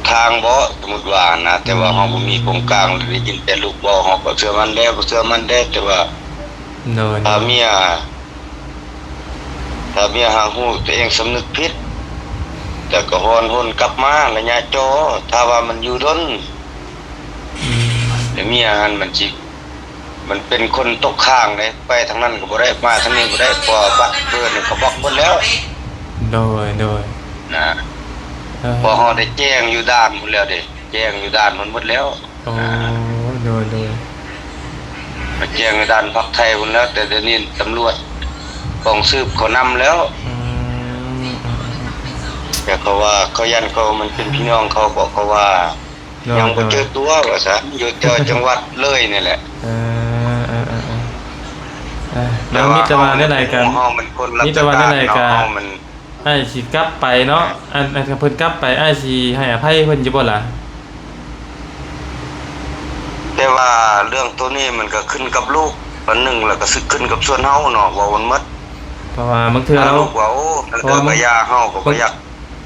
ທາງບໍ ສົມມຸດວ່ານະ ແຕ່ວ່າເຮົາບໍ່ມີກົງກາງ ອືມ ໄດ້ຍິນແຕ່ລູກເວົ້າ ເຮົາກໍເຊື່ອມັນແດ່ ບໍ່ເຊື່ອມັນແດ່ ແຕ່ວ່າ ໂດຍ ຖ້າເມຍ ຖ້າເມຍຫາກຮູ້ຕົວເອງສຳນຶກຜິດ ແຕ່ກໍຮ້ອນຮົນກັບມາໄລຍະຈໍ ຖ້າວ່າມັນຢູ່ດົນ ອືມ ແລະເມຍຫັ້ນມັນຊິ ມັນເປັນຄົນຕົກຄ້າງເດ້ ໄປທາງນັ້ນກໍບໍ່ໄດ້ ມາທາງນີ້ບໍ່ໄດ້ ເພາະວ່າບັດເບີນກໍບລັອກໝົດແລ້ວ. ໂດຍ ໂດຍ ນະ ເອີ ເພາະເຮົາໄດ້ແຈ້ງຢູ່ດ່ານພຸ້ນແລ້ວເດ້ ແຈ້ງຢູ່ດ່ານພຸ້ນໝົດແລ້ວ. ໂອ້ ນະ ໂດຍ ໂດຍ ໄປແຈ້ງຢູ່ດ່ານພາກໄທພຸ້ນແລ້ວ ແຕ່ດຽວນີ້ຕຳຫຼວດກອງສືບເຂົານຳແລ້ວ. ອືມ ເອີ ແຕ່ເຂົາວ່າ ເຂົາຢ້ານເຂົາ ມັນເປັນພີ່ນ້ອງເຂົາ ເພາະເຂົາວ່າ ໂດຍ ຍັງບໍ່ເຈີຕົວວ່າຊັ້ນ ຢູ່ແຕ່ຈັງຫວັດເລີຍນີ້ແຫຼະ. ເອີ ເອີ ເອີ ເອີ ເອີ ແລ້ວມີແຕ່ວ່າແນວໃດກໍ ເຮົາມັນຄົນລະ ມີແຕ່ວ່າແນວໃດກໍ ເຮົາມັນ ອ້າຍຊິກັບໄປເນາະ ອັນ ອັນເພິ່ນກັບໄປ ອ້າຍຊິໃຫ້ອະໄພເພິ່ນຢູ່ບໍ່ລະ? ແຕ່ວ່າເລື່ອງໂຕນີ້ມັນກໍຂຶ້ນກັບລູກ ອັນໜຶ່ງ ແລ້ວກໍຂຶ້ນກັບສ່ວນເຮົາເນາະ ເວົ້າມັນໝົດ. ເພາະວ່າບາງເທື່ອລາວ ລູກວ່າ ໂອ້ ເພາະວ່າ ເຮົາກໍບໍ່ຢາກ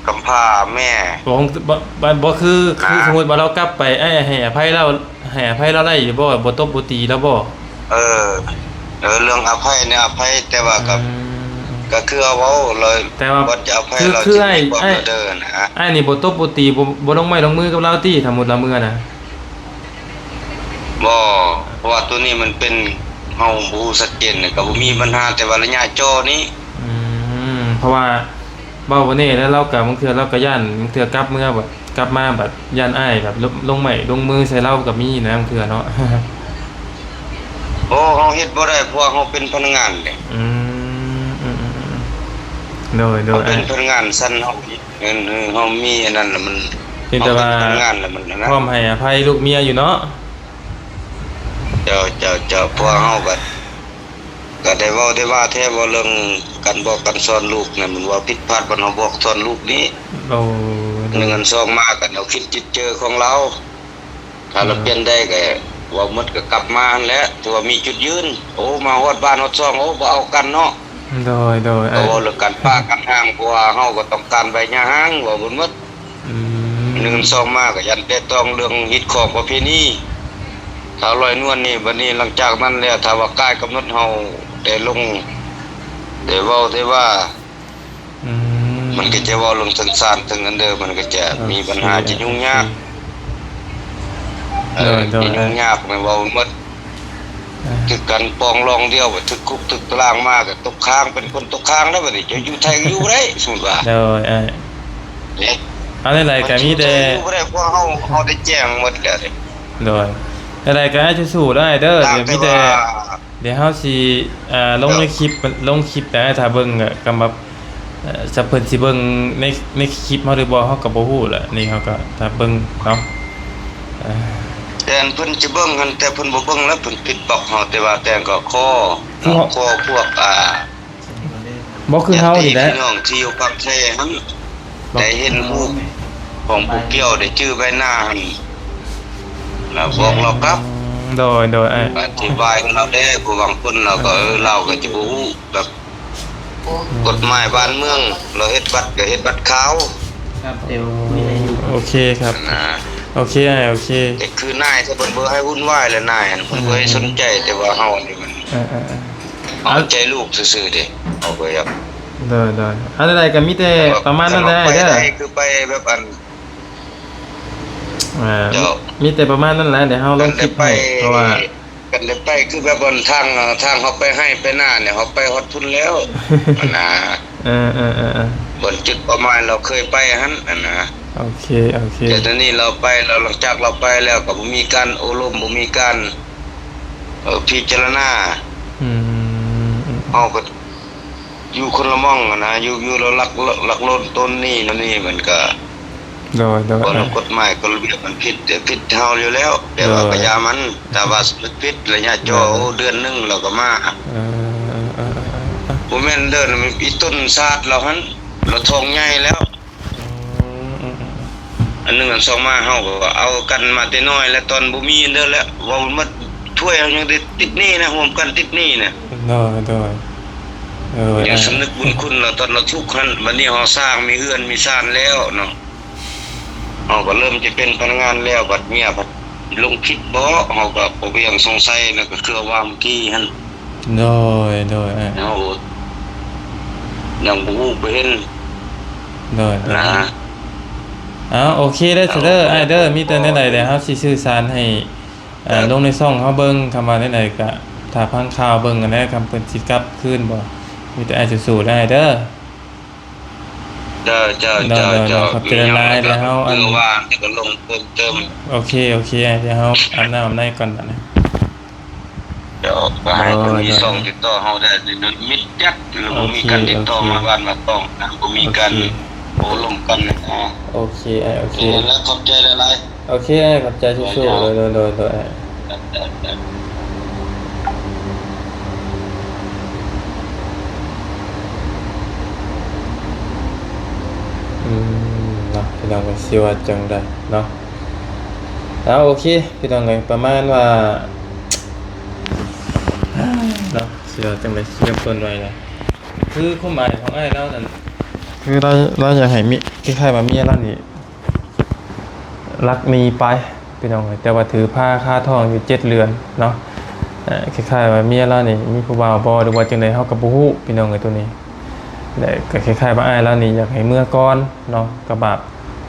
ກຳພ້າແມ່ ບໍ່ ບໍ່ ບໍ່ຄື ຄື ອ່າ ສົມມຸດວ່າລາວກັບໄປ ອ້າຍໃຫ້ອະໄພລາວ ໃຫ້ອະໄພລາວໄດ້ຢູ່ບໍ່? ບໍ່ຕົບບໍ່ຕີລາວບໍ່? ເອີ ເອີ ເລື່ອງອະໄພນີ້ອະໄພ ແຕ່ວ່າກໍ ອືມ ກໍຄືເວົ້າເລີຍ ແຕ່ວ່າ ບໍ່ຈະອະໄພ ຄື ລາວ ຄື ຈະ ອ້າຍ ມີຄວາມ ອ້າຍ ເດີນນະ ອ້າຍນີ້ບໍ່ຕົບບໍ່ຕີ ບໍ່ ບໍ່ລົງໄມ້ລົງມືກັບລາວຕິ ຖ້າໝົດລາວເມືອນະ? ບໍ່ ເພາະວ່າໂຕນີ້ມັນເປັນ ເຮົາບໍ່ຮູ້ຊັດເຈນ ກໍບໍ່ມີບັນຫາ ແຕ່ວ່າໄລຍະຈໍນີ້ ອືມ ເພາະວ່າ ເວົ້າບໍ່ແນ່ແລ້ວ ລາວກໍ ບາງເທື່ອລາວກໍຢ້ານ ບາງເທື່ອກັບເມືອ ແບບ ກັບມາ ແບບ ຢ້ານອ້າຍ ແບບ ລົງ ລົງໄມ້ລົງມືໃສ່ລາວກໍມີນະ ບາງເທື່ອເນາະ. ໂອ້ ເຮົາເຮັດບໍ່ໄດ້ ເພາະວ່າເຮົາເປັນພະນັກງານເດ້. ອືມ ອືມ ອືມ ອືມ ໂດຍ ໂດຍ ເຮົາເປັນພະນັກງານຊັ້ນ ເຮົາ ເອີ ເຮົາມີອັນນັ້ນລະ ມັນ ເປັນແຕ່ວ່າ ເຮົາເປັນພະນັກງານລະ ມັນອັນນັ້ນ ພ້ອມໃຫ້ອະໄພລູກເມຍຢູ່ເນາະ. ເຈົ້າ ເຈົ້າ ເຈົ້າ ພວກເຮົາກໍ ກໍໄດ້ເວົ້າໄດ້ວ່າແທ້ ເວົ້າເລື່ອງການບອກການສອນລູກນະ ມັນເວົ້າຜິດພາດ ບັດເຮົາບອກສອນລູກນີ້ ໂອ້ ໜຶ່ງອັນສອງມາກໍແນວຄິດຈິດເຈີຂອງລາວ ຖ້າລາວ ອືມ ປ່ຽນໄດ້ກໍເວົ້າໝົດ ກໍກັບມາຫັ້ນແຫຼະ ຖືວ່າມີຈຸດຢືນ. ໂອ້ ມາຮອດບ້ານຮອດຊ່ອງ ໂອ້ ບໍ່ເອົາກັນເນາະ. ໂດຍ ໂດຍ ກໍເວົ້າເລື່ອງການປະການຮ້າງ ເພາະວ່າເຮົາກໍຕ້ອງການໃບຫຍ້າຮ້າງ ເວົ້າໝົດ ອືມ ໜຶ່ງສອງມາກໍຢ້ານແຕະຕ້ອງເລື່ອງຮີດຄອງປະເພນີ ຊາວຮ້ອຍນວນນີ້. ບັດນີ້ຫຼັງຈາກນັ້ນແລ້ວ ຖ້າວ່າກາຍກຳນົດເຮົາໄດ້ລົງ ໄດ້ເວົ້າໄດ້ວ່າ ອືມ ມັນກໍຈະເວົ້າເລື່ອງເທິງສານເທິງອັນເດີ ມັນກໍຈະ ໂອເຄ ມີບັນຫາ ໂອເຄ ຈະຫຍຸ້ງຍາກ ໂອເຄ ເອີ ໂດຍ ໂດຍ ຈະຫຍຸ້ງຍາກ ແມ່ນເວົ້າໝົດ ອ່າ ຖືກກັນປອງລອງດຽວ ຖືກຄຸກຖືກຕາລາງມາກໍຕົກຄ້າງ ເປັນຄົນຕົກຄ້າງແລ້ວບັດນີ້ ຈະຢູ່ໄທກໍຢູ່ບໍ່ໄດ້ ສົມມຸດວ່າ ໂດຍ ເອີ ເດ້ ເອົາແນວໃດກໍມີແຕ່ ຢູ່ບໍ່ໄດ້ ພວກເຮົາ ເຮົາໄດ້ແຈ້ງໝົດແລ້ວເດ້ ໂດຍ ແນວໃດກໍໃຫ້ສູ້ໆເດີ ອ້າຍເດີ ແຕ່ ດຽວມີແຕ່ ວ່າ ດຽວເຮົາຊິ ເອີ ລົງໃນຄລິບ ລົງຄລິບແລ້ວ ຖ້າເບິ່ງກໍ ກໍແບບ ເອີ ຈະເພິ່ນຊິເບິ່ງໃນ ໃນຄລິບເຮົາຫຼືບໍ່ ເຮົາກໍບໍ່ຮູ້ແຫຼະ ນີ້ເຮົາກໍຖ້າເບິ່ງເນາະ ເອີ ແຕ່ອັນເພິ່ນຊິເບິ່ງຫັ້ນ ແຕ່ເພິ່ນບໍ່ເບິ່ງແລ້ວ ເພິ່ນປິດບລັອກເຮົາ ແຕ່ວ່າແຕ່ກໍຂໍ ຄື ຂໍພວກ ອ່າ ບໍ່ຄືເຮົານີ້ແຫຼະ ຍາດຕິພີ່ນ້ອງທີ່ຢູ່ປາກເຊຫັ້ນ ໄດ້ເຫັນຮູບຂອງຜູ້ກ່ຽວ ໄດ້ຈື່ໃບໜ້າຫັ້ນ ແລ້ວບອກລາວກັບ ອືມ ໂດຍ ໂດຍ ອະທິບາຍກັບລາວແດ່ ຜູ້ບາງຄົນລາວກໍ ເອີ ລາວກໍຈະບໍ່ຮູ້ແບບ ອືມ ກົດໝາຍບ້ານເມືອງ ລາວເຮັດບັດກໍເຮັດບັດຂາວ ໂອເຄຄັບ ນະ ໂອເຄ ໂອເຄ ແຕ່ຄືນາຍ ຖ້າເພິ່ນບໍ່ໃຫ້ວຸ່ນວາຍແລ້ວ ນາຍຫັ້ນ ເພິ່ນບໍ່ໃຫ້ສົນໃຈ ອືມ ແຕ່ວ່າເຮົານີ້ມັນ ເອີ ເອີ ເອີ ເອົາໃຈລູກຊື່ໆເດ້ ເຮົາກໍຢາກ ໂດຍ ໂດຍ ອັນໃດກໍມີແຕ່ປະມານນັ້ນແຫຼະເດີ ຄືໄປແບບອັນ ເອີ ເຈົ້າ ມີແຕ່ປະມານນັ້ນແຫຼະ ດຽວເຮົາລົງຄລິບໃຫ້ ເພາະວ່າ ກັນໄດ້ໄປ ຄືແບບບ່ອນທາງ ທາງເຮົາໄປໄຮ່ໄປນານີ້ ເຮົາໄປຮອດພຸ້ນແລ້ວຫັ້ນນະ ເອີ ເອີ ເອີ ເອີ ບ່ອນຈຸດເປົ້າໝາຍເຮົາເຄີຍໄປຫັ້ນຫັ້ນນະ ໂອເຄ ໂອເຄ ແຕ່ຕອນນີ້ລາວໄປແລ້ວ ຫຼັງຈາກລາວໄປແລ້ວກໍບໍ່ມີການໂອ້ລົມ ບໍ່ມີການ ເອີ ພິຈາລະນາ ອືມ ເຮົາກໍ ຢູ່ຄົນລະໝ່ອງຫັ້ນນະ ຢູ່ ຢູ່ລະຫຼັກ ຫຼັກໂລນຕົ້ນນີ້ໂນ່ນນີ້ ມັນກະ ໂດຍ ໂດຍ ເວົ້ານຳກົດໝາຍກົດລະບຽບມັນຜິດ ຜິດເຮົາຢູ່ແລ້ວ ແຕ່ວ່າ ໂດຍ ກະຢ່າມັນ ຖ້າວ່າສຳນຶກຜິດ ໄລຍະຈໍ ໂດຍ ເດືອນໜຶ່ງລາວກະມາ ເອີ ເອີ ບໍ່ແມ່ນເດີ ອີຕົ້ນຊາດລາວຫັ້ນ ລາວທ້ອງໃຫຍ່ແລ້ວ ອືມ ອືມ ອືມ ອັນໜຶ່ງອັນສອງມາ ເຮົາກໍເອົາກັນມາແຕ່ນ້ອຍ ແລະ ຕອນບໍ່ມີເດີ ແລະ ເວົ້າໝົດ ຖ້ວຍເຮົາຍັງໄດ້ຕິດໜີ້ນະ ຮ່ວມກັນຕິດໜີ້ນະ ໂດຍ ໂດຍ ເອີ ຍັງສຳນຶກບຸນຄຸນລາວ ຕອນລາວທຸກຫັ້ນ ບັດນີ້ເຮົາສ້າງມີເຮືອນມີຊານແລ້ວເນາະ ເຮົາກໍເລີ່ມຈະເປັນພະນັກງານແລ້ວ ບັດເມຍພັດລົງຜິດບໍ ເຮົາກໍບໍ່ໄປຫຍັງສົງໄສນະ ກໍຄືວ່າເມື່ອກີ້ຫັ້ນ ໂດຍ ໂດຍ ອ້າຍ ເຮົາຍັງບໍ່ຮູ້ບໍ່ເຫັນ ໂດຍ ນະ ເອົາ ໂອເຄເດີ ເອົາ ເດີ ໂອເຄ ອ້າຍເດີ ມີແຕ່ແນວໃດແລ້ວເຮົາຊິສື່ສານໃຫ້ ເອີ ເອີ ລົງໃນຊ່ອງເຮົາເບິ່ງ ຄຳວ່າແນວໃດກະຖ້າຟັງຂ່າວເບິ່ງຫັ້ນແຫຼະ ຄຳເພິ່ນຊິກັບຄືນບໍ ມີແຕ່ອ້າຍສູ້ໆເດີ ອ້າຍເດີ. ເຈົ້າ ເຈົ້າ ເຈົ້າ ເຈົ້າ ຂອບໃຈຫຼາຍໆ ດຽວເຮົາ ອັນ ວ່າງ ດຽວກໍລົງເພີ່ມເຕີມ ໂອເຄ ໂອເຄ ດຽວເຮົາອາບນ້ຳອາບໃນກ່ອນບາດນີ້ ເຈົ້າ ກໍໃຫ້ເພິ່ນມີຊ່ອງຕິດຕໍ່ເຮົາໄດ້ ດຽວນີ້ມິດຈັດ ຫຼືບໍ່ມີການຕິດຕໍ່ມາບ້ານມາຊ່ອງ ບໍ່ມີການ ໂອເຄ ໂອເຄ ໂອ້ ໂອ້ ລົມກັນນະ. ໂອເຄອ້າຍ ໂອເຄ ແລ້ວຂອບໃຈຫຼາຍໆ. ໂອເຄອ້າຍ ຂອບໃຈ ສູ້ໆ. ໂດຍ ໂດຍ ໂດຍ ໂດຍອ້າຍ. ອືມ ເນາະ ພີ່ນ້ອງເອີຍ ຊິວ່າຈັ່ງໃດເນາະ. ເອົາ ໂອເຄ ພີ່ນ້ອງເອີຍ ປະມານວ່າ ເນາະ ຊິວ່າຈັ່ງໃດ ຊິເລີ່ມຕົ້ນວ່າຈັ່ງໃດ. ຄືຄວາມໝາຍຂອງອ້າຍລາວນັ້ນ ຄືລາວ ລາວຢາກໃຫ້ມີ ຄ້າຍໆວ່າເມຍລາວນີ້ລັກໜີໄປ ພີ່ນ້ອງເອີຍ ແຕ່ວ່າຖືພາຄາທ້ອງຢູ່ເຈັດເດືອນເນາະ. ເອີ ຄ້າຍໆວ່າເມຍລາວນີ້ມີຜູ້ບ່າວບໍ່ ຫຼືວ່າຈັ່ງໃດ ເຮົາກໍບໍ່ຮູ້ ພີ່ນ້ອງເອີຍ ໂຕນີ້. ແລະ ກໍຄ້າຍໆວ່າອ້າຍລາວນີ້ຢາກໃຫ້ເມືອກ່ອນເນາະ ກະບາບ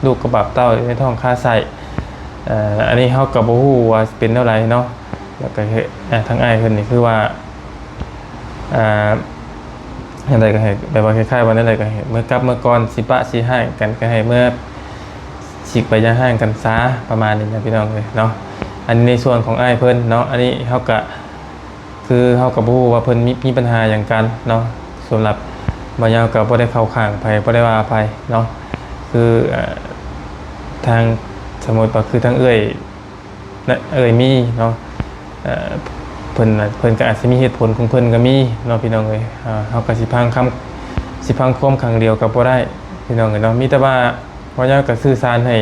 ລູກກະບາບເຕົ້າຢູ່ໃນທ້ອງຄາໄສ້. ເອີ ອັນນີ້ເຮົາກໍບໍ່ຮູ້ວ່າເປັນແນວໃດເນາະ. ແລ້ວກໍ ເອີ ທາງອ້າຍເພິ່ນນີ້ຄືວ່າ ອ່າ ຈັ່ງໃດກໍໃຫ້ ແບບວ່າຄ້າຍໆວ່າແນວໃດກໍໃຫ້ເມືອກັບເມືອກ່ອນ ຊິປະຊິຮ້າງກັນກໍໃຫ້ເມືອ ຊິໄປຢ່າຮ້າງກັນຊາ ປະມານນີ້ນະ ພີ່ນ້ອງເອີຍເນາະ. ອັນນີ້ໃນສ່ວນຂອງອ້າຍເພິ່ນເນາະ ອັນນີ້ເຮົາກະ ຄືເຮົາກໍບໍ່ຮູ້ວ່າເພິ່ນມີ ມີບັນຫາຫຍັງກັນເນາະ. ສຳລັບບ່າວຍາວກໍບໍ່ໄດ້ເຂົ້າຂ້າງໃຜ ບໍ່ໄດ້ວ່າໃຜເນາະ. ຄື ເອີ ທາງ ສົມມຸດວ່າຄືທາງເອື້ອຍ ນະ ເອື້ອຍມີເນາະ ເອີ ເພິ່ນ ເພິ່ນກໍອາດຊິມີເຫດຜົນຂອງເພິ່ນກໍມີເນາະ ພີ່ນ້ອງເອີຍ. ເຮົາກໍຊິພັງຄຳ ຊິພັງຄວາມຂ້າງດຽວກໍບໍ່ໄດ້ ພີ່ນ້ອງເອີຍເນາະ. ມີແຕ່ວ່າບ່າວຍາວກໍສື່ສານໃຫ້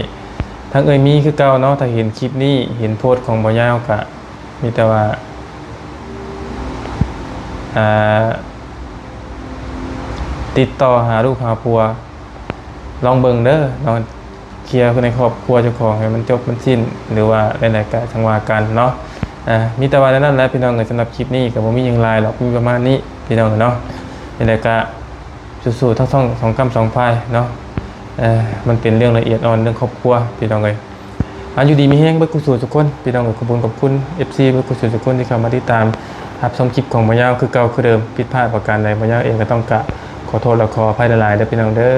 ທາງເອື້ອຍມີຄືເກົ່າເນາະ. ຖ້າເຫັນຄລິບນີ້ ເຫັນໂພສຂອງບ່າວຍາວ ກໍມີແຕ່ວ່າ ອ່າ ຕິດຕໍ່ຫາລູກຫາຜົວ ລອງເບິ່ງເດີເນາະ. ເຄຍໃນຄອບຄົວເຈົ້າຂອງໃຫ້ມັນຈົບມັນສິ້ນ ຫຼືວ່າແນວໃດກໍຈັ່ງວ່າກັນເນາະ. ອ່າ ມີແຕ່ວ່າແນວນັ້ນແຫຼະ ພີ່ນ້ອງເອີຍ. ສຳລັບຄລິບນີ້ກໍບໍ່ມີຫຍັງຫຼາຍດອກ ມີປະມານນີ້ ພີ່ນ້ອງເນາະ. ແນວໃດກໍສູ້ໆ ທັງສອງ ສອງກ້ຳສອງຝ່າຍເນາະ. ເອີ ມັນເປັນເລື່ອງລະອຽດອ່ອນ ເລື່ອງຄອບຄົວ ພີ່ນ້ອງເອີຍ. ອ່າ ຢູ່ດີມີແຮງເບິດຄູ່ສູ່ທຸກຄົນ ພີ່ນ້ອງເອີຍ. ຂອບຄຸນ ຂອບຄຸນ ເອັຟຊີ ເບິດຄູ່ສູ່ທຸກຄົນທີ່ເຂົ້າມາຕິດຕາມຮັບຊົມຄລິບຂອງບ່າວຍາວຄືເກົ່າຄືເດີມ. ຜິດພາດປະການໃດ ບ່າວຍາວເອງກໍຕ້ອງກະຂໍໂທດ ແລະ ຂໍອະໄພຫຼາຍໆເດີ ພີ່ນ້ອງເດີ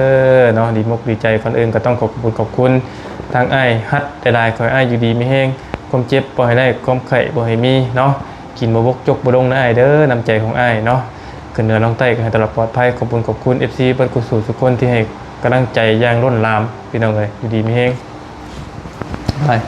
ເນາະ. ດີມົກດີໃຈ ກ່ອນອື່ນກໍຕ້ອງຂໍຂອບຄຸນ ຂອບຄຸນທາງອ້າຍຮັດຫຼາຍໆ. ຂໍໃຫ້ອ້າຍຢູ່ດີມີແຮງ ຄວາມເຈັບບໍ່ໃຫ້ໄດ້ ຄວາມໄຂ້ບໍ່ໃຫ້ມີເນາະ. ກິນບໍ່ບົກຈົກບໍ່ລົງນະອ້າຍເດີ ນ້ຳໃຈຂອງອ້າຍເນາະ. ຂຶ້ນເໜືອລົງໃຕ້ກໍໃຫ້ຕະຫຼອດປອດໄພ. ຂອບຄຸນ ຂອບຄຸນ ເອັຟຊີ ເບິດຄູ່ສູ່ທຸກຄົນທີ່ໃຫ້ກຳລັງໃຈຢ່າງລົ້ນຫຼາມ ພີ່ນ້ອງເອີຍ. ຢູ່ດີມີແຮງ ບາຍ.